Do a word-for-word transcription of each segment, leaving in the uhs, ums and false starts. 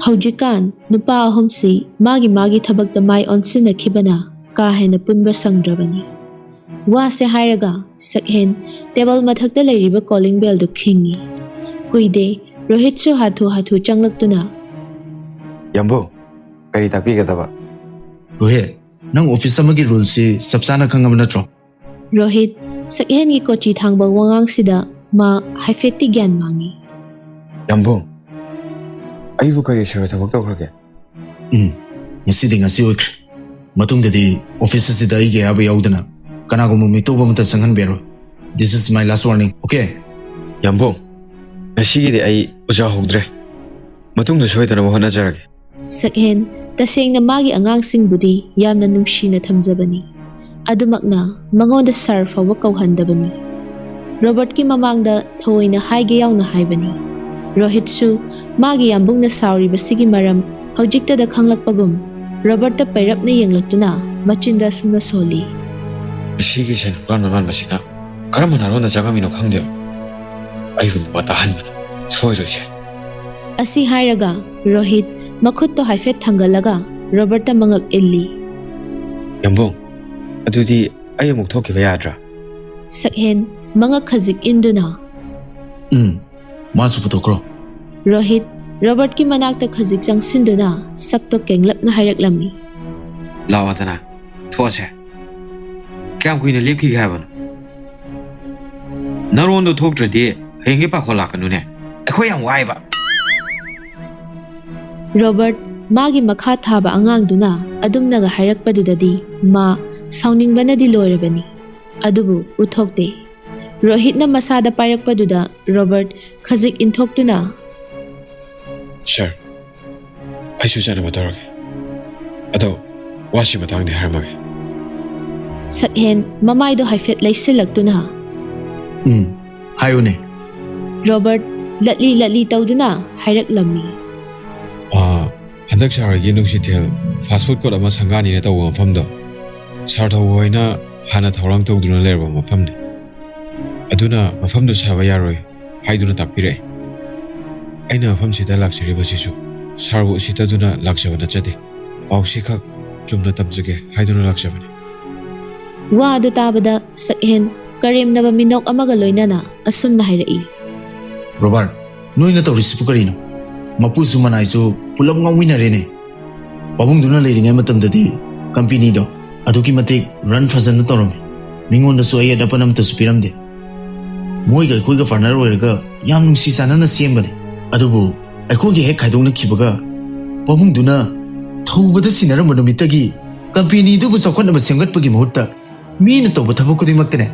ꯍꯧꯖꯤꯛꯀꯥꯟ ꯅꯨꯄꯥ ꯑꯍꯨꯝꯁꯤ ꯃꯥꯒꯤ ꯃꯥꯒꯤ ꯊꯕꯛꯇ ꯃꯥꯏ ꯑꯣꯟꯁꯤꯟꯅꯈꯤꯕꯅ ꯀꯥ ꯍꯦꯟꯅ ꯄꯨꯟꯕ ꯁꯪꯗ꯭ꯔꯕꯅꯤ꯫ ꯋꯥꯁꯦ ꯍꯥꯏꯔꯒ ꯁꯛꯍꯦꯟ ꯇꯦꯕꯜ ꯃꯊꯛꯇ ꯂꯩꯔꯤꯕ ꯀꯣꯂꯤꯡ ꯕꯦꯜꯗꯨ ꯈꯤꯡꯏ꯫ ꯀꯨꯏꯗꯦ, ꯔꯣꯍꯤꯠꯁꯨ ꯍꯥꯊꯨ ꯍꯥꯊꯨ ꯆꯪꯂꯛꯇꯨꯅ, "ꯌꯥꯝꯕꯨꯡ, ꯀꯔꯤ ꯇꯥꯛꯄꯤꯒꯗꯕ?" "ꯔꯣꯍꯤꯠ, ꯅꯪ ꯑꯣꯐꯤꯁ ꯑꯃꯒꯤ ꯔꯨꯜꯁꯤ ꯆꯞ ꯆꯥꯅ ꯈꯪꯉꯕ ꯅꯠꯇ꯭ꯔꯣ?" ꯔꯣꯍꯤꯠ, ꯁꯛꯍꯦꯟꯒꯤ ꯀꯣꯆꯤ ꯊꯥꯡꯕ ꯋꯥꯉꯥꯡꯁꯤꯗ ꯃꯥ ꯍꯥꯏꯐꯦꯠꯇꯤ ꯒ꯭ꯌꯥꯟ ꯃꯥꯡꯉꯤ꯫ "ꯌꯥꯝꯕꯨꯡ, ꯑꯩꯕꯨ ꯀꯔꯤ ꯑꯁꯣꯏꯕ ꯊꯕꯛ ꯇꯧꯈ꯭ꯔꯒꯦ?" "ꯎꯝ, ꯉꯁꯤꯗꯤ ꯉꯁꯤ ꯑꯣꯏꯈ꯭ꯔꯦ꯫ ꯃꯇꯨꯡꯗꯗꯤ ꯑꯣꯐꯤꯁ ꯑꯁꯤꯗ ꯑꯩꯒꯤ ꯑꯌꯥꯕ ꯌꯥꯎꯗꯅ ꯀꯅꯥꯒꯨꯝꯕ ꯃꯤꯇꯣꯞ ꯑꯃꯠꯇ ꯆꯪꯍꯟꯕꯤꯔꯣꯏ꯫ This is my last warning, okay?" "ꯌꯥꯝꯕꯨꯡ, ꯉꯁꯤꯒꯤꯗꯤ ꯑꯩ ꯑꯣꯖꯥ ꯍꯧꯗ꯭ꯔꯦ꯫ ꯃꯇꯨꯡꯗ ꯁꯣꯏꯗꯅꯕ ꯍꯣꯠꯅꯖꯔꯒꯦ꯫" ꯁꯛꯍꯦꯟ ꯇꯁꯦꯡꯅ ꯃꯥꯒꯤ ꯑꯉꯥꯡꯁꯤꯡꯕꯨꯗꯤ ꯌꯥꯝꯅ ꯅꯨꯡꯁꯤꯅ ꯊꯝꯖꯕꯅꯤ꯫ ꯑꯗꯨꯃꯛꯅ ꯃꯉꯣꯟꯗ ꯁꯥꯔ ꯐꯥꯎꯕ ꯀꯧꯍꯟꯗꯕꯅꯤ꯫ ꯔꯣꯕꯔꯠꯀꯤ ꯃꯃꯥꯡꯗ ꯊꯑꯣꯏꯅ ꯍꯥꯏꯒꯦ ꯌꯥꯎꯅ ꯍꯥꯏꯕꯅꯤ꯫ ꯔꯣꯍꯤꯠꯁꯨ ꯃꯥꯒꯤ ꯌꯥꯝꯕꯨꯡꯅ ꯁꯥꯎꯔꯤꯕꯁꯤꯒꯤ ꯃꯔꯝ ꯍꯧꯖꯤꯛꯇꯗ ꯈꯪꯂꯛꯄꯒꯨꯝ ꯔꯣꯕꯔꯠꯇ ꯄꯩꯔꯞꯅ ꯌꯦꯡꯂꯛꯇꯨꯅ ꯃꯆꯤꯟꯗ ꯑꯁꯨꯝꯅ ꯁꯣꯜꯂꯤ꯫ "ꯃꯁꯤꯒꯤ ꯁꯦꯟ ꯍꯨꯔꯥꯟꯕ ꯃꯥꯟꯕꯁꯤꯅ ꯀꯔꯝꯕ ꯅꯥꯔꯣꯟꯗ ꯆꯪꯉꯝꯃꯤꯅꯣ ꯈꯪꯗꯦꯕ꯫ ꯑꯩꯕꯨ ꯅꯨꯄꯥ ꯇꯥꯍꯟꯕꯅ ꯁꯣꯏꯔꯣꯏꯁꯦ꯫" ꯑꯁꯤ ꯍꯥꯏꯔꯒ ꯔꯣꯍꯤꯠ ꯃꯈꯨꯠꯇꯣ ꯍꯥꯏꯐꯦꯠ ꯊꯥꯡꯒꯠꯂꯒ ꯔꯣꯕꯔꯠꯇ ꯃꯉꯛ ꯏꯜꯂꯤ꯫ "ꯌꯥꯝꯕꯨꯡ, ꯑꯗꯨꯗꯤ ꯑꯩ ꯑꯃꯨꯛ ꯊꯣꯛꯈꯤꯕ ꯌꯥꯗ꯭ꯔꯥ?" ꯁꯛꯍꯦꯟ ꯃꯉꯛ ꯈꯖꯤꯛ ꯏꯟꯗꯨꯅ, "ꯎꯝ, ꯃꯥꯁꯨ ꯄꯨꯊꯣꯛꯈ꯭ꯔꯣ꯫" ꯔꯣꯍꯤꯠ ꯔꯣꯕꯔꯠꯀꯤ ꯃꯅꯥꯛꯇ ꯈꯖꯤꯛ ꯆꯪꯁꯤꯟꯗꯨꯅ ꯁꯛꯇꯣ ꯀꯦꯡꯂꯞꯅ ꯍꯥꯏꯔꯛꯂꯝꯃꯤ꯫ "ꯂꯥꯛꯑꯣꯗꯅ, ꯊꯣꯛꯑꯁꯦ꯫ ꯀꯌꯥꯝ ꯀꯨꯏꯅ ꯂꯦꯞꯈꯤꯒꯦ ꯍꯥꯏꯕꯅꯣ? ꯅꯔꯣꯟꯗꯣ ꯊꯣꯛꯇ꯭ꯔꯗꯤ ꯍꯌꯦꯡꯒꯤ ꯄꯥꯈꯣꯜ ꯂꯥꯛꯀꯅꯨꯅꯦ꯫ ꯑꯩꯈꯣꯏ ꯌꯥꯝ ꯋꯥꯏꯕ꯫" ꯔꯣꯕꯔꯠ ꯃꯥꯒꯤ ꯃꯈꯥ ꯊꯥꯕ ꯑꯉꯥꯡꯗꯨꯅ ꯑꯗꯨꯝꯅꯒ ꯍꯥꯏꯔꯛꯄꯗꯨꯗꯗꯤ ꯃꯥ ꯁꯥꯎꯅꯤꯡꯕꯅꯗꯤ ꯂꯣꯏꯔꯕꯅꯤ꯫ ꯑꯗꯨꯕꯨ ꯎꯠꯊꯣꯛꯇꯦ꯫ ꯔꯣꯍꯤꯠꯅ ꯃꯁꯥꯗ ꯄꯥꯏꯔꯛꯄꯗꯨꯗ ꯔꯣꯕꯔꯠ ꯈꯖꯤꯛ ꯏꯟꯊꯣꯛꯇꯨꯅ, "ꯁꯥꯔ, ꯑꯩꯁꯨ ꯆꯠꯅꯕ ꯇꯧꯔꯒꯦ꯫ ꯑꯗꯣ ꯋꯥꯁꯤ ꯃꯇꯥꯡꯗꯤ ꯍꯥꯏꯔꯝꯃꯒꯦ꯫" ꯁꯛꯍꯦꯟ ꯃꯃꯥꯏꯗꯣ ꯍꯥꯏꯐꯦꯠ ꯂꯩꯁꯤꯜꯂꯛꯇꯨꯅ, "ꯎꯝ, ꯍꯥꯏꯌꯨꯅꯦ꯫" ꯔꯣꯕꯔꯠ ꯂꯠꯂꯤ ꯂꯠꯂꯤ ꯇꯧꯗꯨꯅ ꯍꯥꯏꯔꯛꯂꯝꯃꯤ꯫ ꯑꯥ, ꯍꯟꯗꯛ ꯁꯥꯔ ꯍꯣꯏꯒꯤ ꯅꯨꯡꯁꯤꯊꯦꯜ ꯐꯥꯁ ꯐꯨꯗ ꯀꯣꯔꯠ ꯑꯃ ꯁꯪꯒꯥꯅꯤꯅ ꯇꯧꯕ ꯃꯐꯝꯗꯣ, ꯁꯥꯔ ꯊꯧꯕ ꯍꯣꯏꯅ ꯍꯥꯟꯅ ꯊꯧꯔꯥꯡ ꯇꯧꯗꯨꯅ ꯂꯩꯔꯕ ꯃꯐꯝꯅꯤ꯫ ꯑꯗꯨꯅ ꯃꯐꯝꯗꯨ ꯁꯥꯕ ꯌꯥꯔꯣꯏ ꯍꯥꯏꯗꯨꯅ ꯇꯥꯛꯄꯤꯔꯛꯑꯦ꯫ ꯑꯩꯅ ꯃꯐꯝꯁꯤꯗ ꯂꯥꯛꯆꯔꯤꯕꯁꯤꯁꯨ ꯁꯥꯔꯕꯨ ꯎꯁꯤꯠꯇꯗꯨꯅ ꯂꯥꯛꯆꯕ ꯅꯠꯆꯗꯦ꯫ ꯄꯥꯎꯁꯤꯈꯛ ꯆꯨꯝꯅ ꯇꯝꯖꯒꯦ ꯍꯥꯏꯗꯨꯅ ꯂꯥꯛꯆꯕꯅꯤ꯫ ꯋꯥ ꯑꯗꯨ ꯇꯥꯕꯗ ꯁꯛꯍꯦꯟ ꯀꯔꯦꯝꯅꯕ ꯃꯤꯅꯣꯛ ꯑꯃꯒ ꯂꯣꯏꯅꯅ ꯑꯁꯨꯝꯅ ꯍꯥꯏꯔꯛꯏ꯫ ꯔꯣꯕꯥꯔꯠ, ꯅꯣꯏꯅ ꯇꯧꯔꯤꯁꯤꯕꯨ ꯀꯔꯤꯅꯣ? ꯃꯄꯨꯁꯨ ꯃꯅꯥꯏꯁꯨ ꯄꯨꯂꯞ ꯉꯥꯎꯃꯤꯟꯅꯔꯦꯅꯦ꯫ ꯄꯥꯕꯨꯡꯗꯨꯅ ꯂꯩꯔꯤꯉꯩ ꯃꯇꯝꯗꯗꯤ ꯀꯝꯄꯦꯅꯤꯗꯣ ꯑꯗꯨꯛꯀꯤ ꯃꯇꯤꯛ ꯔꯟ ꯐꯖꯅ ꯇꯧꯔꯝꯃꯤ꯫ ꯃꯤꯉꯣꯟꯗꯁꯨ ꯑꯌꯦꯠ ꯑꯄꯟ ꯑꯃꯠꯇꯁꯨ ꯄꯤꯔꯝꯗꯦ꯫ ꯃꯣꯏꯒ ꯑꯩꯈꯣꯏꯒ ꯄꯥꯔꯠꯅꯔ ꯑꯣꯏꯔꯒ ꯌꯥꯝ ꯅꯨꯡꯁꯤ ꯆꯥꯟꯅꯅ ꯁꯦꯝꯕꯅꯤ꯫ ꯑꯗꯨꯕꯨ ꯑꯩꯈꯣꯏꯒꯤ ꯍꯦꯛ ꯈꯥꯏꯗꯣꯛꯅꯈꯤꯕꯒ ꯄꯥꯕꯨꯡꯗꯨꯅ ꯊꯧꯕꯗ ꯁꯤꯟꯅꯔꯝꯕ ꯅꯨꯃꯤꯠꯇꯒꯤ ꯀꯝꯄꯦꯅꯤꯗꯨꯕꯨ ꯆꯥꯎꯈꯠꯅꯕ ꯁꯦꯝꯒꯠꯄꯒꯤ ꯃꯍꯨꯠꯇ ꯃꯤꯅ ꯇꯧꯕ ꯊꯕꯛ ꯈꯨꯗꯤꯡꯃꯛꯇꯅꯦ,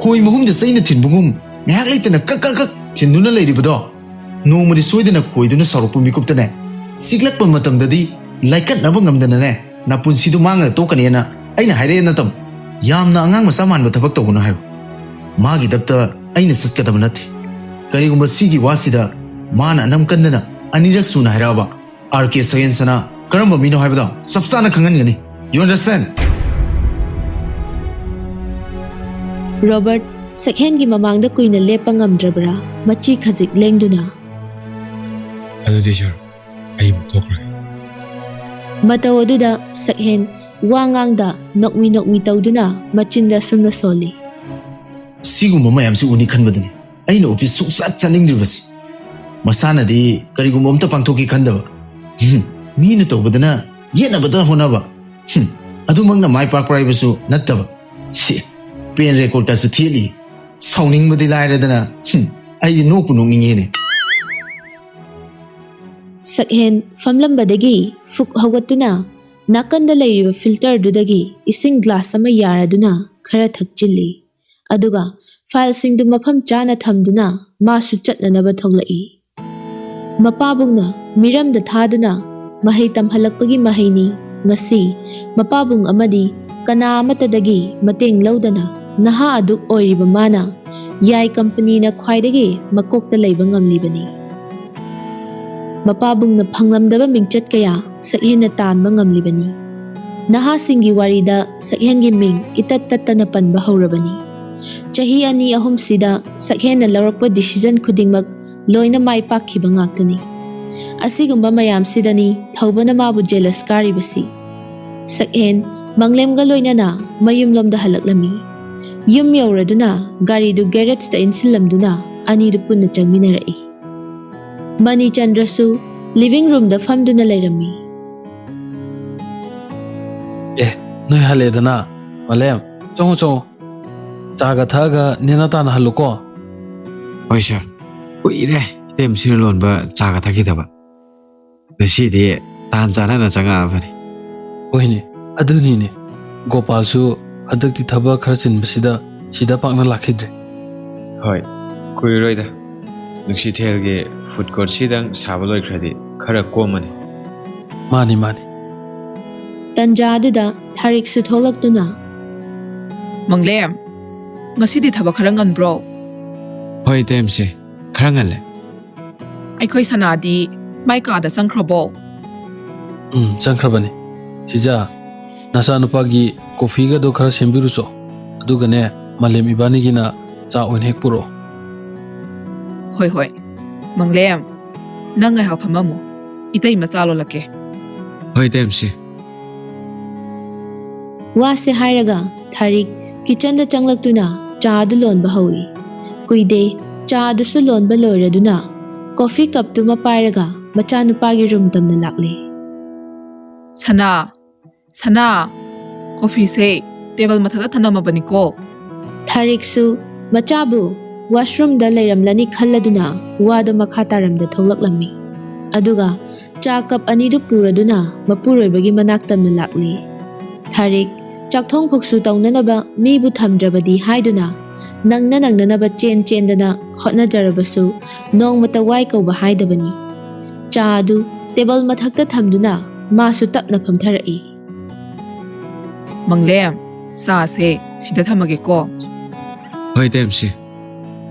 ꯈꯣꯏ ꯃꯍꯨꯝꯗ ꯆꯩꯅ ꯊꯤꯟꯕꯒꯨꯝ ꯉꯥꯏꯍꯥꯛ ꯂꯩꯇꯅ ꯀꯛ ꯀꯛ ꯀꯛ ꯊꯤꯟꯗꯨꯅ ꯂꯩꯔꯤꯕꯗꯣ꯫ ꯅꯣꯡꯃꯗꯤ ꯁꯣꯏꯗꯅ ꯈꯣꯏꯗꯨꯅ ꯁꯥꯎꯔꯛꯄ ꯃꯤꯀꯨꯞꯇꯅꯦ, ꯆꯤꯛꯂꯛꯄ ꯃꯇꯝꯗꯗꯤ ꯂꯥꯏꯀꯠꯅꯕ ꯉꯝꯗꯅꯅꯦ, ꯅꯄꯨꯟꯁꯤꯗꯣ ꯃꯥꯡꯉꯒ ꯇꯣꯛꯀꯅꯤꯅ ꯑꯩꯅ ꯍꯥꯏꯔꯛꯑꯦ ꯅꯇꯝ꯫ ꯌꯥꯝꯅ ꯑꯉꯥꯡ ꯃꯆꯥ ꯃꯥꯟꯕ ꯊꯕꯛ ꯇꯧꯒꯅꯨ ꯍꯥꯏꯌꯨ꯫ ꯃꯥꯒꯤ ꯗꯞꯇ ꯑꯩꯅ ꯆꯠꯀꯗꯕ ꯅꯠꯇꯦ꯫ ꯀꯔꯤꯒꯨꯝꯕ ꯁꯤꯒꯤ ꯋꯥꯁꯤꯗ ꯃꯥꯅ ꯑꯅꯝ ꯀꯟꯗꯅ ꯑꯅꯤꯔꯛ ꯁꯨꯅ ꯍꯥꯏꯔꯛꯑꯕ, ꯑꯥꯔ ꯀꯦ ꯁꯌꯦꯟꯁꯅ ꯀꯔꯝꯕ ꯃꯤꯅꯣ ꯍꯥꯏꯕꯗꯣ ꯆꯞ ꯆꯥꯅ ꯈꯪꯍꯟꯒꯅꯤ꯫ You understand? ꯔꯣꯕꯔꯠ ꯁꯛꯍꯦꯟꯒꯤ ꯃꯃꯥꯡꯗ ꯀꯨꯏꯅ ꯂꯦꯞꯄ ꯉꯝꯗ꯭ꯔꯕ꯭ꯔꯥ, ꯃꯆꯤ ꯈꯖꯤꯛ ꯂꯦꯡꯗꯨꯅ꯫ ꯑꯗꯨꯗꯤ ꯁꯥꯔ, ꯑꯩ ꯑꯃꯨꯛ ꯊꯣꯛꯈ꯭ꯔꯒꯦ꯫ ꯃꯇꯧ ꯑꯗꯨꯗ ꯁꯛꯍꯦꯟ ꯋꯥ ꯉꯥꯡꯗ ꯅꯣꯛꯃꯤ ꯅꯣꯛꯃꯤ ꯇꯧꯗꯨꯅ ꯃꯆꯤꯟꯗ ꯑꯁꯨꯝꯅ ꯁꯣꯜꯂꯤ꯫ ꯁꯤꯒꯨꯝꯕ ꯃꯌꯥꯝꯁꯤ ꯎꯅꯤ ꯈꯟꯕꯗꯅꯤ ꯑꯩꯅ ꯑꯣꯐꯤꯁ ꯁꯨꯡꯆꯠ ꯆꯠꯅꯤꯡꯗ꯭ꯔꯤꯕꯁꯤ꯫ ꯃꯁꯥꯅꯗꯤ ꯀꯔꯤꯒꯨꯝꯕ ꯑꯝꯇ ꯄꯥꯡꯊꯣꯛꯀꯦ ꯈꯟꯗꯕ꯫ ꯍꯝ, ꯃꯤꯅ ꯇꯧꯕꯗꯅ ꯌꯦꯠꯅꯕꯗ ꯍꯣꯠꯅꯕ꯫ ꯍꯝ, ꯑꯗꯨꯃꯛꯅ ꯃꯥꯏ ꯄꯥꯛꯄ꯭ꯔꯥ ꯍꯥꯏꯕꯁꯨ ꯅꯠꯇꯕ꯫ ꯁꯤ, ꯄꯦꯟ ꯔꯦꯀꯣꯔꯗꯀꯁꯨ ꯊꯦꯠꯂꯤ꯫ ꯁꯥꯎꯅꯤꯡꯕꯗꯤ ꯂꯥꯏꯔꯗꯅ, ꯍꯝ, ꯑꯩꯗꯤ ꯅꯣꯛꯄꯨ ꯅꯣꯛꯅꯤꯡꯉꯦꯅꯦ꯫ ꯁꯛꯍꯦꯟ ꯐꯝꯂꯝꯕꯗꯒꯤ ꯐꯨꯛ ꯍꯧꯒꯠꯇꯨꯅ ꯅꯥꯀꯟꯗ ꯂꯩꯔꯤꯕ ꯐꯤꯜꯇꯔꯗꯨꯗꯒꯤ ꯏꯁꯤꯡ ꯒ꯭ꯂꯥꯁ ꯑꯃ ꯌꯥꯔꯗꯨꯅ ꯈꯔ ꯊꯛꯆꯤꯜꯂꯤ꯫ ꯑꯗꯨꯒ ꯐꯥꯏꯜꯁꯤꯡꯗꯨ ꯃꯐꯝ ꯆꯥꯅ ꯊꯝꯗꯨꯅ ꯃꯥꯁꯨ ꯆꯠꯅꯅꯕ ꯊꯣꯛꯂꯛꯏ꯫ ꯃꯄꯥꯕꯨꯡꯅ ꯃꯤꯔꯝꯗ ꯊꯥꯗꯨꯅ ꯃꯍꯩ ꯇꯝꯍꯜꯂꯛꯄꯒꯤ ꯃꯍꯩꯅꯤ꯫ ꯉꯁꯤ ꯃꯄꯥꯕꯨꯡ ꯑꯃꯗꯤ ꯀꯅꯥ ꯑꯃꯠꯇꯗꯒꯤ ꯃꯇꯦꯡ ꯂꯧꯗꯅ ꯅꯍꯥ ꯑꯗꯨꯛ ꯑꯣꯏꯔꯤꯕ ꯃꯥꯅ ꯌꯥꯏ ꯀꯝꯄꯅꯤꯅ ꯈ꯭ꯋꯥꯏꯗꯒꯤ ꯃꯀꯣꯛꯇ ꯂꯩꯕ ꯉꯝꯂꯤꯕꯅꯤ꯫ ꯃꯄꯥꯕꯨꯡꯅ ꯐꯪꯂꯝꯗꯕ ꯃꯤꯡꯆꯠ ꯀꯌꯥ ꯁꯛꯍꯦꯟꯅ ꯇꯥꯟꯕ ꯉꯝꯂꯤꯕꯅꯤ꯫ ꯅꯍꯥꯁꯤꯡꯒꯤ ꯋꯥꯔꯤꯗ ꯁꯛꯍꯦꯟꯒꯤ ꯃꯤꯡ ꯏꯇꯠ ꯇꯠꯇꯅ ꯄꯟꯕ ꯍꯧꯔꯕꯅꯤ꯫ ꯆꯍꯤ ꯑꯅꯤ ꯑꯍꯨꯝꯁꯤꯗ ꯁꯛꯍꯦꯟꯅ ꯂꯧꯔꯛꯄ decision ꯈꯨꯗꯤꯡꯃꯛ ꯂꯣꯏꯅ ꯃꯥꯏ ꯄꯥꯛꯈꯤꯕ ꯉꯥꯛꯇꯅꯤ꯫ ꯑꯁꯤꯒꯨꯝꯕ ꯃꯌꯥꯝꯁꯤꯗꯅꯤ ꯊꯧꯕꯅ ꯃꯥꯕꯨ jealous ꯀꯥꯔꯤꯕꯁꯤ꯫ ꯁꯛꯍꯦꯟ ꯃꯪꯂꯦꯝꯒ ꯂꯣꯏꯅꯅ ꯃꯌꯨꯝꯂꯣꯝꯗ ꯍꯜꯂꯛꯂꯝꯃꯤ꯫ ꯌꯨꯝ ꯌꯧꯔꯗꯨꯅ ꯒꯥꯔꯤꯗꯨ garageꯇ ꯏꯟꯁꯤꯜꯂꯝꯗꯨꯅ ꯑꯅꯤꯗꯨ ꯄꯨꯟꯅ ꯆꯪꯃꯤꯟꯅꯔꯛꯏ꯫ ꯃꯅꯤꯆꯟꯗ꯭ꯔꯁꯨ living roomꯗ ꯐꯝꯗꯨꯅ ꯂꯩꯔꯝꯃꯤ꯫ ꯑꯦ, ꯅꯣꯏ ꯍꯜꯂꯦꯗꯅ꯫ ꯃꯂꯦꯝ, ꯆꯪꯉꯣ, ꯆꯪꯉꯣ꯫ ꯆꯥꯒ ꯊꯛꯑꯒ ꯅꯦꯅ ꯇꯥꯅ ꯍꯜꯂꯨꯀꯣ꯫ ꯍꯣꯏ sir, ꯀꯨꯏꯔꯦ ꯏꯇꯩꯃꯁꯤꯅ ꯂꯣꯟꯕ ꯆꯥꯒ ꯊꯛꯈꯤꯗꯕ꯫ ꯉꯁꯤꯗꯤ ꯇꯥꯟ ꯆꯥꯅꯅ ꯆꯪꯉꯛꯑꯕꯅꯤ꯫ ꯍꯣꯏꯅꯦ, ꯑꯗꯨꯅꯤꯅꯦ꯫ ꯒꯣꯄꯥꯜꯁꯨ ꯍꯟꯗꯛꯇꯤ ꯊꯕꯛ ꯈꯔ ꯆꯤꯟꯕꯁꯤꯗ ꯁꯤꯗ ꯄꯥꯛꯅ ꯂꯥꯛꯈꯤꯗ꯭ꯔꯦ꯫ ꯍꯣꯏ, ꯀꯨꯏꯔꯣꯏꯗ꯫ ꯅꯨꯡꯁꯤꯊꯦꯜꯒꯤ food courtꯁꯤꯗꯪ ꯁꯥꯕ ꯂꯣꯏꯈ꯭ꯔꯗꯤ ꯈꯔ ꯀꯣꯝꯃꯅꯤ꯫ ꯃꯥꯅꯤ, ꯃꯥꯅꯤ꯫ ꯇꯟꯖꯥꯗꯨꯗ ꯊꯥꯔꯤꯛꯁꯨ ꯊꯣꯛꯂꯛꯇꯨꯅ, ꯃꯪꯂꯦꯝ, ꯉꯁꯤꯗꯤ ꯊꯕꯛ ꯈꯔ ꯉꯟꯕ꯭ꯔꯣ? ꯍꯣꯏ ꯏꯇꯩꯃꯁꯦ, ꯈꯔ ꯉꯜꯂꯦ꯫ ꯑꯩꯈꯣꯏ ꯁꯅꯥꯗꯤ ꯃꯥꯏ ꯀꯥꯗ ꯆꯪꯈ꯭ꯔꯕꯣ? ꯎꯝ, ꯆꯪꯈ꯭ꯔꯕꯅꯤ꯫ ꯁꯤꯖꯥ, ꯅꯆꯥꯅꯨꯄꯥꯒꯤ coffeeꯒꯗꯣ ꯈꯔ ꯁꯦꯝꯕꯤꯔꯨꯆꯣ꯫ ꯑꯗꯨꯒꯅꯦ, ꯃꯥꯂꯦꯝ ꯏꯕꯥꯅꯤꯒꯤꯅ ꯆꯥ ꯑꯣꯏꯅ ꯍꯦꯛ ꯄꯨꯔꯛꯑꯣ꯫ ꯍꯣꯏ ꯍꯣꯏ꯫ ꯃꯪꯂꯦꯝ, ꯅꯪ ꯉꯥꯏꯍꯥꯛ ꯐꯝꯃꯝꯃꯨ꯫ ꯏꯇꯩꯃ ꯆꯥ ꯂꯣꯜꯂꯛꯀꯦ꯫ ꯍꯣꯏ ꯏꯇꯩꯃꯁꯦ꯫ ꯋꯥꯁꯦ ꯍꯥꯏꯔꯒ ꯊꯥꯔꯤꯛ kitchenꯗ ꯆꯪꯂꯛꯇꯨꯅ ꯆꯥ ꯑꯗꯨ ꯂꯣꯟꯕ ꯍꯧꯏ꯫ ꯀꯨꯏꯗꯦ, ꯆꯥ ꯑꯗꯨꯁꯨ ꯂꯣꯟꯕ ꯂꯣꯏꯔꯗꯨꯅ coffee cupꯇꯨꯃ ꯄꯥꯏꯔꯒ ꯃꯆꯥꯅꯨꯄꯥꯒꯤ room ꯇꯝꯅ ꯂꯥꯛꯂꯦ꯫ ꯁꯅꯥ, ꯁꯅꯥ, coffeeꯁꯦ table ꯃꯊꯛꯇ ꯊꯅꯝꯃꯕꯅꯤꯀꯣ꯫ ꯊꯥꯔꯤꯛꯁꯨ ꯃꯆꯥꯕꯨ washroomꯗ ꯂꯩꯔꯝꯂꯅꯤ ꯈꯜꯂꯗꯨꯅ ꯋꯥꯗꯣ ꯃꯈꯥ ꯇꯥꯔꯝꯗ ꯊꯣꯛꯂꯛꯂꯝꯃꯤ꯫ ꯑꯗꯨꯒ ꯆꯥ cup ꯑꯅꯤꯗꯨ ꯄꯨꯔꯗꯨꯅ ꯃꯄꯨꯔꯣꯏꯕꯒꯤ ꯃꯅꯥꯛ ꯇꯝꯅ ꯂꯥꯛꯂꯤ꯫ ꯊꯥꯔꯤꯛ ꯆꯥꯛꯊꯣꯡ ꯐꯨꯛꯁꯨ ꯇꯧꯅꯅꯕ ꯃꯤꯕꯨ ꯊꯝꯗ꯭ꯔꯕꯗꯤ ꯍꯥꯏꯗꯨꯅ ꯅꯪꯅ ꯅꯪꯅꯅꯕ ꯆꯦꯟ ꯆꯦꯟꯗꯅ ꯍꯣꯠꯅꯖꯔꯕꯁꯨ ꯅꯣꯡꯃꯇ ꯋꯥꯏ ꯀꯧꯕ ꯍꯥꯏꯗꯕꯅꯤ꯫ ꯆꯥ ꯑꯗꯨ table ꯃꯊꯛꯇ ꯊꯝꯗꯨꯅ ꯃꯥꯁꯨ ꯇꯞꯅ ꯐꯝꯊꯔꯛꯏ꯫ ꯃꯪꯂꯦꯝ, ꯆꯥꯁꯦ, ꯁꯤꯗ ꯊꯝꯃꯒꯦꯀꯣ꯫ ꯍꯣꯏ ꯇꯦꯝꯁꯤ꯫